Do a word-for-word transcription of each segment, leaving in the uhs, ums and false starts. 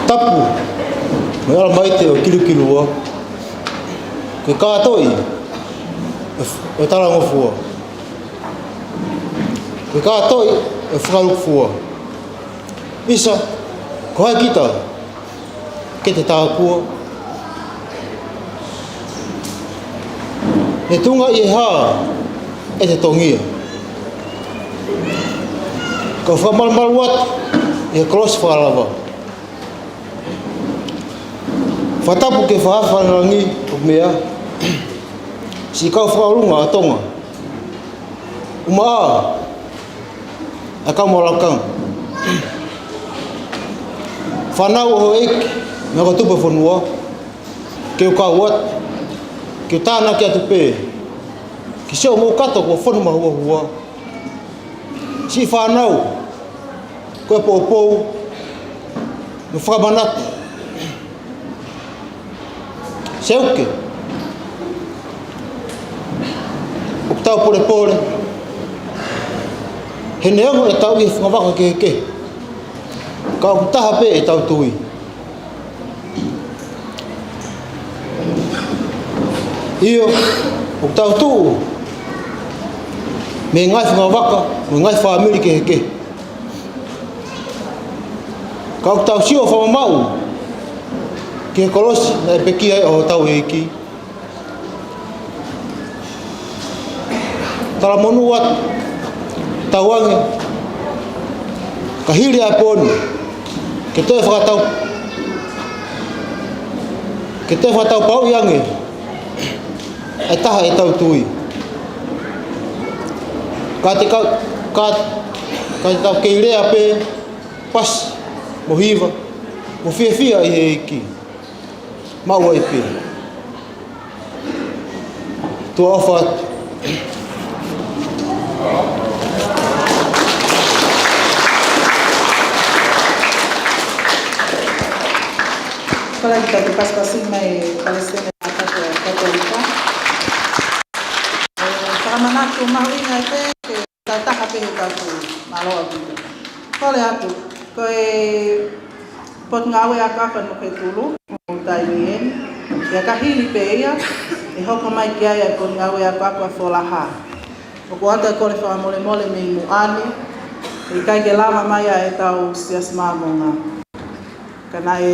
Tapu mo e ʻalamaite ʻo Kilukilu ua, ko e kātoʻi ʻo e f-, ʻo e talangofua, ko e kātoʻi ʻo e fakalūkufua. ʻIsa, ko hai kita ke te tāpua? ʻE tuʻunga ʻi he hā ʻete tongia? Kau fakamalumalu atu ʻi he kolosi fakalava. Fakatapu ki he Fakahaofi Langilangi ʻoku meʻa, siʻi kau fakaʻolunga ʻa Tonga, ʻumaʻā ʻa e kau maʻu lakanga, fānau ʻo e ʻEiki mei he kau tupu ʻo e fonua, ke u kau atu ke u tānaki atu pē ki siʻomou kātoa kuo fonu mahuohua, siʻi fānau ko e poupou mo e fakamanatu. Seuke, ʻoku tau polepole he neongo ʻetau ʻi he fungavaka kehekehe, ka ʻoku taha pē ʻetau tui. ʻIo, ʻoku tau tuʻu mei he ngaahi fungavaka mo e ngaahi fāmili kehekehe, ka ʻoku tau sio fakamamaʻu ki he kolosi naʻe pekia ai ʻa hotau ʻEiki. Talamonū atu, tauange ka hili ʻa e pō ni, ke toe fakatau, ke toe fakataupauʻi ange ʻa e taha ʻetau tui. Ka te kau, ka, ka te tau kei lea pē, pasi mo hiva mo fiefia ʻi he ʻEiki. Maʻu ai pē. Tuʻa ʻofa atu. Kole ke tau pasipasi mai Palesiteni ʻa e Katolika. ʻE, fakamanatu mahuʻinga pē ke tau taha pē he tau tui. Mālō ʻaupito. Kole atu, ko e Potungāue Akoako ʻa Nukuhetulu, ʻoku taimi eni. Pea ka hili pē ia, ʻe hoko mai ki ai ʻa e Potungāue Akoako ʻa Folaha. ʻOku ʻoatu e kole fakamolemole mei muʻa ni, ʻe ʻikai ke lava mai ʻa ʻetau Siasi Māmonga. Ka naʻe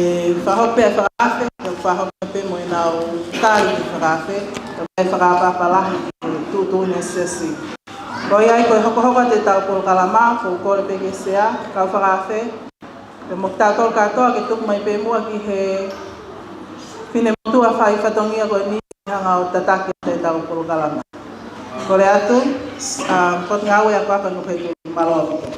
fakahoko pē ʻa e fakaafe, ʻe fakahoko pē mo ʻenau tali ʻi he fakaafe, ka ʻe fakaʻapaʻapa lahi ki he tuʻutuʻuni ʻa e Siasi. Ko ia ai ko e hokohoko atu ʻetau polokalama, ko e kole pē ki he Sea, kau fakaafe, pea mo kitautolu kātoa ke tuku mai pē muʻa ki he finemotuʻa fai fatongia ko eni, hanga ʻo tataki ʻetau polokalama. Kole atu, ʻa, Potungāue Akoako ʻa Nukuhetulu, mālō ʻaupito.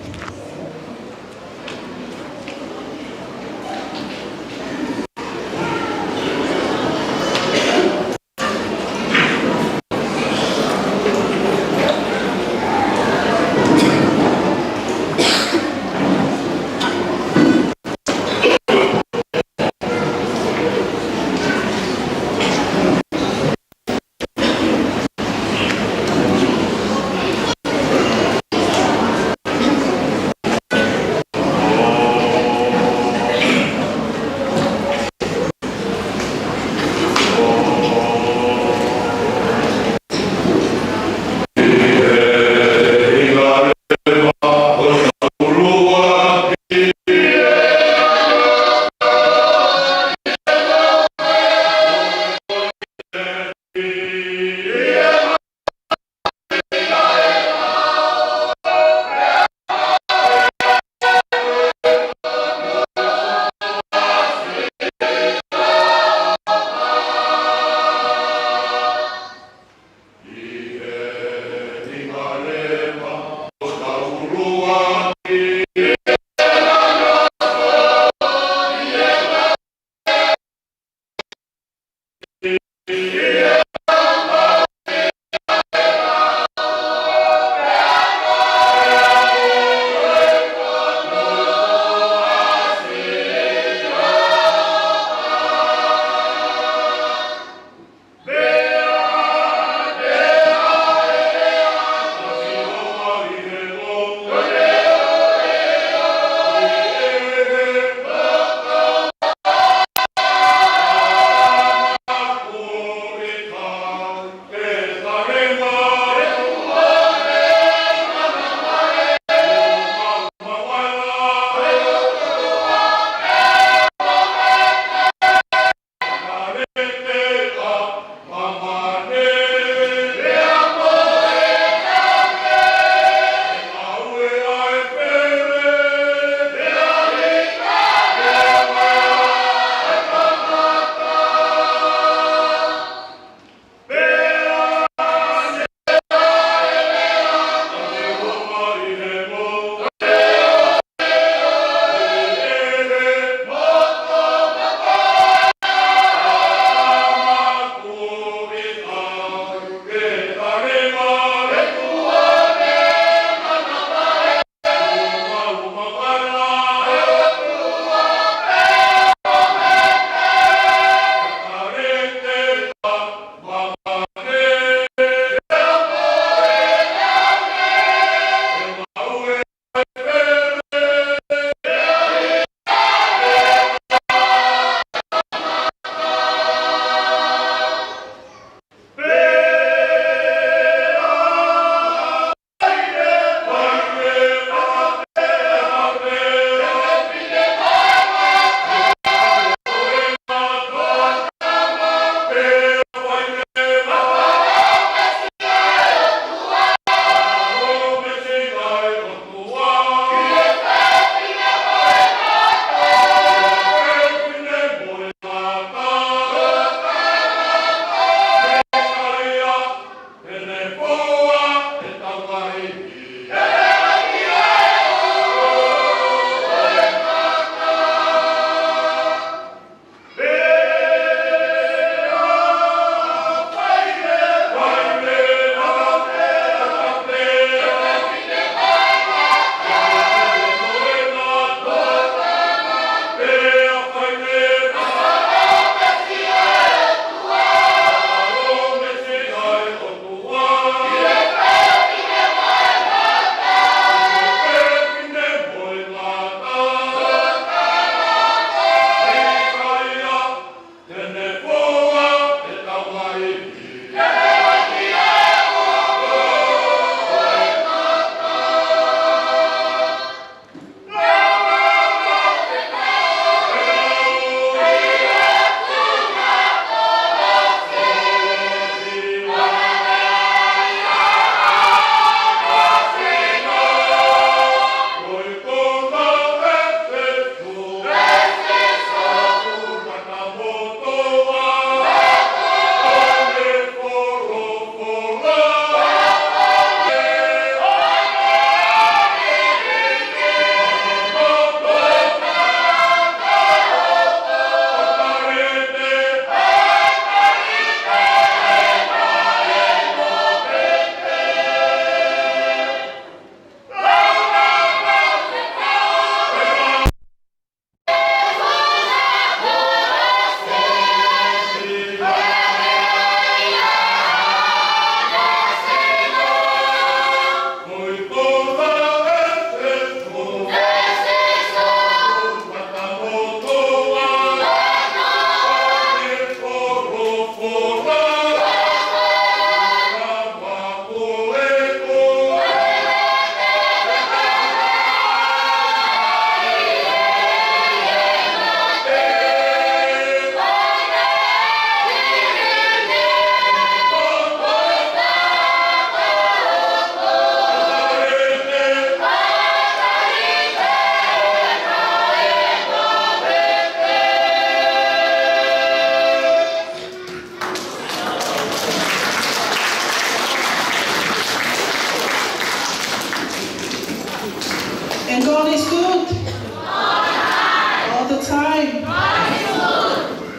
All the time.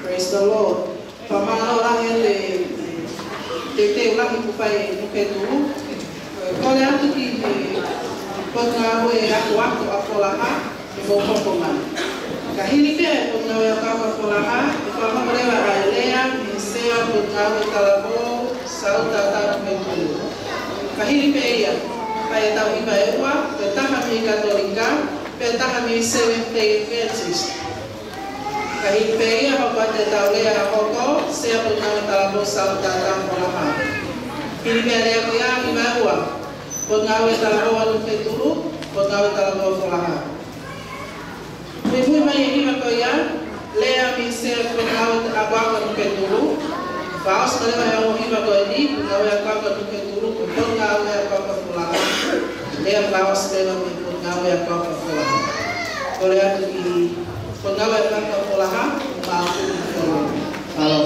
Praise the Lord. Fakamālō lahi ʻi he teuteu lahi kuo fai ʻe Nuketulu. Kole atu ki he Potungāue Akoako ʻa Folaha, ʻe mou hoko mai. Ka hili pē ʻa e Potungāue Akoako ʻa Folaha, ʻe fakahoko leva ʻa e lea mei he Sea Potungāue Talavou Sauta ʻa Nuketulu. Ka hili pē ia, fai ʻetau hiva ʻe ua, ko e taha mei Katolika, pea taha mei Seventh Day Adventist. Ka hili pē ia, hoko atu ʻetau lea ʻa hoko, Sea Potungāue Talavou Sauta ʻa Folaha. Hili pē ʻa e lea ko ia, hiva ʻe ua. Potungāue Talavou ʻa Nuketulu, Potungāue Talavou ʻa Folaha. Muimui mai e hiva ko ia, lea mei he Sea Potungāue Akoako ʻa Nuketulu. Fakaʻosi mai leva ʻe he ongo hiva ko eni, Potungāue Akoako ʻa Nuketulu, ko e Potungāue Akoako ʻa Folaha. Lea fakaʻosi leva mei he Potungāue Akoako ʻa Folaha. Kole atu ki he Potungāue Akoako ʻa Folaha, mālō. Mālō.